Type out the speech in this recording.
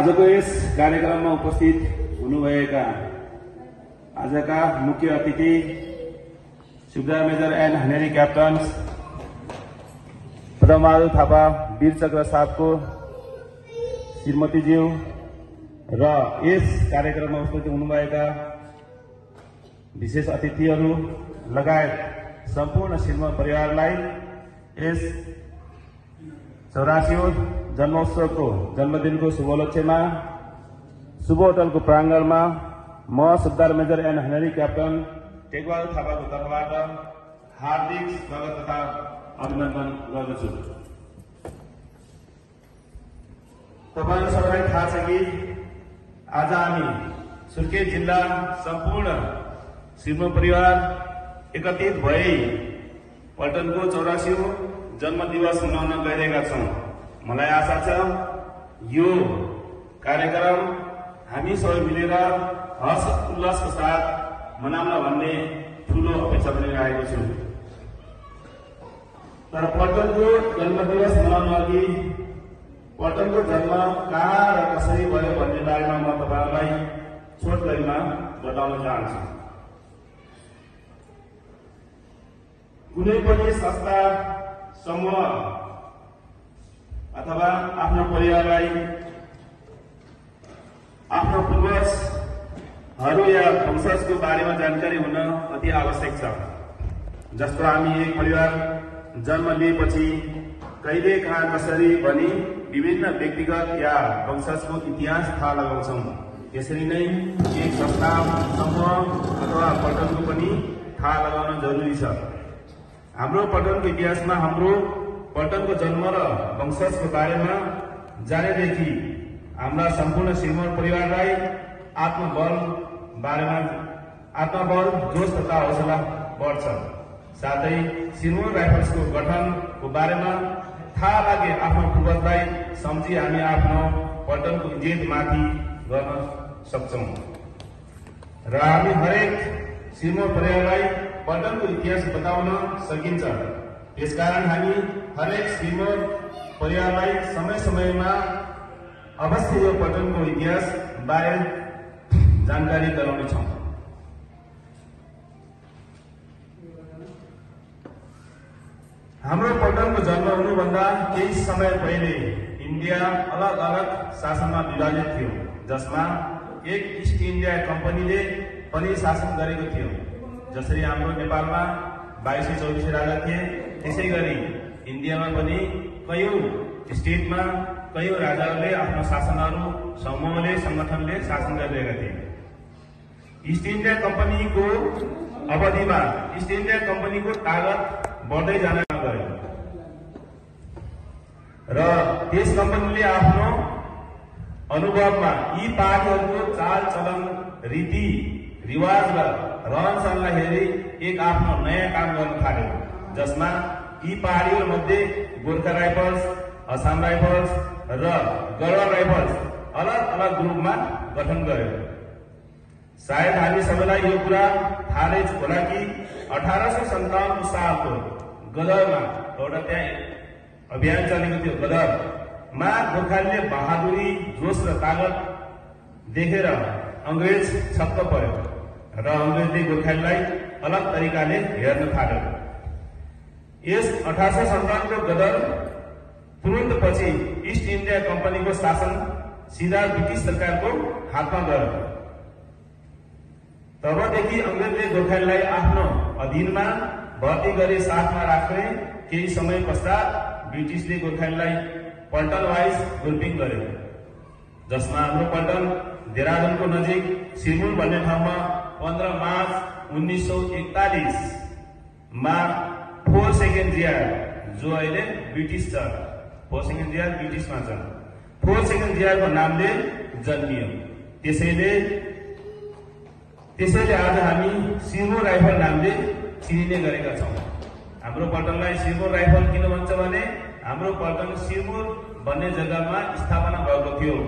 आजको यस कार्यक्रममा उपस्थित हुनुभएका आजका मुख्य अतिथि subba major and honorary captain Padambahadur Thapa Vir Chakra साहबको श्रीमतीज्यू र यस कार्यक्रममा उपस्थित हुनुभएका विशेष अतिथिहरू लगायत सम्पूर्ण श्रीमती परिवारलाई यस 84औं जन्मोत्सवको जन्मदिनको शुभोपलक्ष्यमा शुभ होटलको प्राङ्गणमा म subba major and honorary captain Tekbahadur थापाको तर्फबाट हार्दिक स्वागत तथा अभिनन्दन गर्दछु। तपाईहरु सबैलाई थाहा छ कि आज हामी सुर्खेत जिल्ला सम्पूर्ण श्रीमती परिवार एकत्रित भई पल्टनको 84औं जन्म दिवस मनाउन गइरहेका छौं। मलाई आशा छ यो कार्यक्रम हामी सबै मिलेर हर्ष उल्लासको साथ मनाउन भन्ने ठूलो अपेक्षा पनि राखेको छु। तर पल्टनको जन्म दिवस मनाउन अघि पल्टनको जन्म कहाँ र कसरी भयो भन्ने बारेमा म तपाईहरुलाई छोट गरिमा बताउन चाहन्छु। कुनै पनि संस्था समूह अथवा आफ्नो परिवारलाई आफ्नो पूर्वजहरू या वंशजको बारेमा जानकारी हुन अति आवश्यक छ। जस्तो हामी एक परिवार जन्म लिएपछि कहिले कहाँ कसरी भनी विभिन्न व्यक्तिगत या वंशजको इतिहास थाहा लगाउँछौं। त्यसरी नै एक संस्था समूह अथवा पल्टनको पनि थाहा लगाउन जरुरी छ। हाम्रो पल्टनको इतिहासमा हाम्रो पल्टनको जन्म र वंशजको बारेमा जानेदेखि हाम्रा सम्पूर्ण श्रीमती परिवारलाई आत्मबल जोश तथा हौसला बढ्छ। साथै श्रीमती राइफल्सको गठनको बारेमा थाहा लागे आफ्नो पूर्वजलाई सम्झी हामी आफ्नो पल्टनको इज्जत माथि गर्न सक्छौं र हामी हरेक श्रीमती परिवारलाई पल्टनको इतिहास बताउन सकिन्छ। यसकारण हामी हरेक श्रीमती परिवारलाई समय समयमा अवश्य यो पल्टनको इतिहास बारे जानकारी गराउनेछौं। हाम्रो पल्टनको जन्म हुनुभन्दा केही समय पहिले इन्डिया अलग अलग शासनमा विभाजित थियो, जसमा एक ईस्ट इन्डिया कम्पनीले पनि शासन गरेको थियो। जसरी हाम्रो नेपालमा 2224 राजा थिए, त्यसैगरी इन्डियामा पनि कयौं स्टेटमा कयौं राजाहरूले आफ्नो शासनहरू समूहले संगठनले शासन गरिरहेका थिए। ईस्ट इन्डिया कम्पनीको अवधिमा ईस्ट इन्डिया कम्पनीको ताकत बढ्दै जान गयो र त्यस कम्पनीले आफ्नो अनुभवमा यी पार्टीहरूको चाल चलन रीति रिवाज र रहन सहनलाई हेरी एक आफ्नो नयाँ काम गर्न थाल्यो, जसमा यी पहाडीहरू मध्ये गोर्खा राइफल्स, असम राइफल्स र गढवाल राइफल्स अलग अलग ग्रुपमा गठन गर्यो। सायद हामी सबैलाई यो कुरा थाहा नै होला कि 1857 सालको गदरमा एउटा त्यहाँ अभियान चलेको थियो। गदरमा गोर्खालीले बहादुरी, जोश र ताकत देखेर अंग्रेज छक्क पर्यो र अंग्रेजले गोर्खालीलाई अलग तरिकाले हेर्न थाल्यो। यस 1857 को गदर तुरन्त पछि ईस्ट इन्डिया कम्पनीको शासन सीधा ब्रिटिश सरकारको हातमा गयो। तबदेखि अंग्रेजले गोर्खालीलाई आफ्नो अधीनमा भर्ती गरी साथमा राख्ने केही समय पश्चात ब्रिटिसले गोर्खालीलाई पल्टन वाइज ग्रुपिङ गर्यो, जसमा हाम्रो पल्टन देहरादूनको नजिक सिरमूल भन्ने ठाउँमा 15 मार्च 1941 मा 4 सेकेन्ड जिआर, जो अहिले ब्रिटिस छ, 4 सेकेन्ड जिआर ब्रिटिसमा छ, 4 सेकेन्ड जिआर को नामले जन्मियो। त्यसैले आज हामी सिरमूल राइफल नामले चिनिने गरेका छौं। हाम्रो पल्टनलाई सिरमूल राइफल किन भन्छ भने हाम्रो पल्टन सिरमूल भन्ने जग्गामा स्थापना भएको थियो।